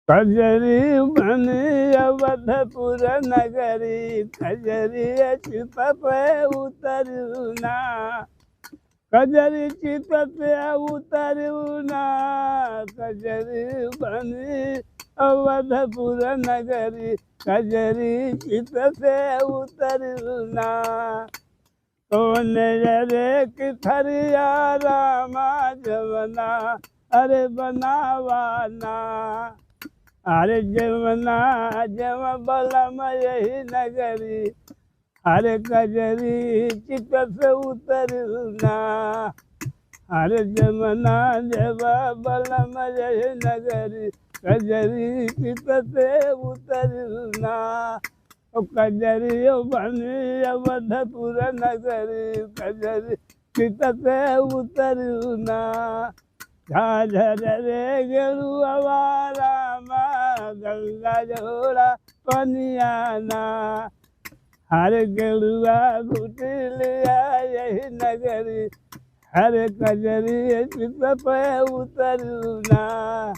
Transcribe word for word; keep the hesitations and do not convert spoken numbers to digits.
कजरी बनी अवधपुर नगरी, कजरी चित पे उतरना। कजरी चित पे उतरना, कजरी बनी अवधपुर नगरी, कजरी चित पे उतरना। कौन रे की थरिया रामा जवना, अरे बनावाना। अरे जवना, जव बलम यही नगरी, अरे कजरी चित पे उतरना। अरे जवना, जव बलम यही नगरी, कजरी चित पे उतरना। ओ कजरी ओ बनी अवधपुर नगरी, कजरी चित पे उतरना। झाझर रे गेरुआ रामा, गंगा जोड़ा पनियाना। हर गेरुआ घुटी लिया यही नगरी, हर कजरी चित पे उतरना।